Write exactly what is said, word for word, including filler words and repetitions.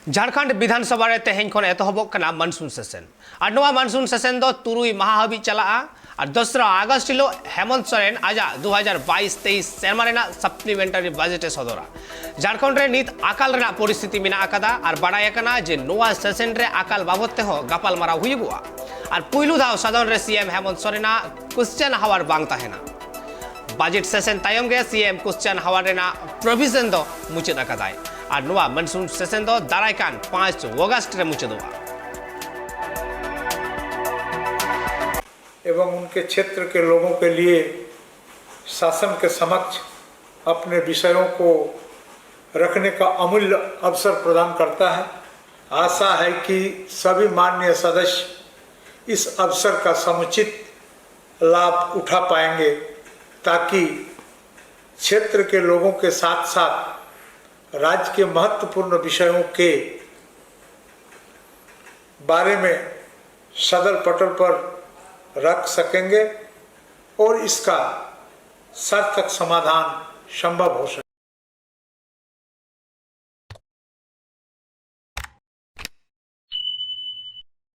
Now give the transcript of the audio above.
ᱡᱷᱟᱲᱠᱷᱚᱸᱰ ᱵᱤᱫᱷᱟᱱ ᱥᱚᱵᱷᱟ ᱨᱮ ᱛᱮᱦᱮᱧ ᱠᱷᱚᱱ ᱮᱛᱚᱦᱚᱵᱚᱜ ᱠᱟᱱᱟ ᱢᱟᱱᱥᱩᱱ ᱥᱮᱥᱚᱱ᱾ ᱟᱨ ᱱᱚᱣᱟ ᱢᱟᱱᱥᱩᱱ ᱥᱮᱥᱚᱱ ᱫᱚ ᱛᱩᱨᱩᱭ ᱢᱟᱦᱟ ᱦᱟᱹᱵᱤᱡ ᱪᱟᱞᱟᱜᱼᱟ᱾ ᱟᱨ ᱫᱚᱥᱨᱟ ᱟᱜᱚᱥᱴ ᱦᱤᱞᱳᱜ ᱦᱮᱢᱚᱱᱛ ᱥᱚᱨᱮᱱ ᱟᱡᱟᱜ ᱫᱩ ᱦᱟᱡᱟᱨ ᱵᱟᱭᱤᱥ ᱛᱮᱭᱤᱥ ᱥᱮᱨᱢᱟ ᱨᱮᱱᱟᱜ ᱥᱟᱯᱞᱤᱢᱮᱱᱴᱟᱨᱤ ᱵᱟᱡᱮᱴ ᱮ ᱥᱚᱫᱚᱨᱟ᱾ ᱡᱷᱟᱲᱠᱷᱚᱸᱰ ᱨᱮ ᱱᱤᱛ ᱟᱠᱟᱞ ᱨᱮᱱᱟᱜ ᱯᱚᱨᱤᱥᱛᱷᱤᱛᱤ ᱢᱮᱱᱟᱜ ᱟᱠᱟᱫᱟ᱾ ᱟᱨ ᱵᱟᱲᱟᱭ ᱟᱠᱟᱱᱟ ᱡᱮ ᱱᱚᱣᱟ ᱥᱮᱥᱚᱱ ᱨᱮ ᱟᱠᱟᱞ ᱵᱟᱵᱚᱫ ᱛᱮᱦᱚᱸ ᱜᱟᱯᱟᱞ ᱢᱟᱨᱟᱣ ᱦᱩᱭᱩᱜᱚᱜᱼᱟ᱾ ᱟᱨ ᱯᱩᱭᱞᱩ ᱫᱷᱟᱣ ᱥᱟᱫᱚᱱ ᱨᱮ ᱥᱤ ᱮᱢ ᱦᱮᱢᱚᱱᱛ ᱥᱚᱨᱮᱱᱟᱜ ᱠᱚᱥᱪᱮᱱ ᱦᱟᱣᱟᱨ ᱵᱟᱝ ᱛᱟᱦᱮᱱᱟ᱾ ᱵᱟᱡᱮᱴ ᱥᱮᱥᱚᱱ ᱛᱟᱭᱚᱢ ᱜᱮ ᱥᱤ ᱮᱢ ᱠᱚᱥᱪᱮᱱ ᱦᱟᱣᱟᱨ ᱨᱮᱱᱟᱜ ᱯᱨᱚᱵᱷᱤᱡᱚᱱ ᱫᱚ ᱢᱩᱪᱟᱹᱫ ᱟᱠᱟᱫᱟᱭ᱾ ᱟᱨ ᱱᱚᱣᱟ ᱢᱟᱱᱥᱩᱱ ᱥᱮᱥᱚᱱ ᱫᱚ ᱫᱟᱨᱟᱭ ᱠᱟᱱ ᱯᱟᱸᱪ ᱚᱜᱟᱥᱴ ᱨᱮ ᱢᱩᱪᱟᱹᱫᱚᱜᱼᱟ᱾ एवं उनके क्षेत्र के लोगों के लिए शासन के समक्ष अपने विषयों को रखने का अमूल्य अवसर प्रदान करता है। आशा है कि सभी माननीय सदस्य इस अवसर का समुचित लाभ उठा पाएंगे, ताकि क्षेत्र के लोगों के साथ साथ राज्य के महत्वपूर्ण विषयों के बारे में सदर पटल पर रख सकेंगे और इसका सार्थक समाधान संभव हो सके।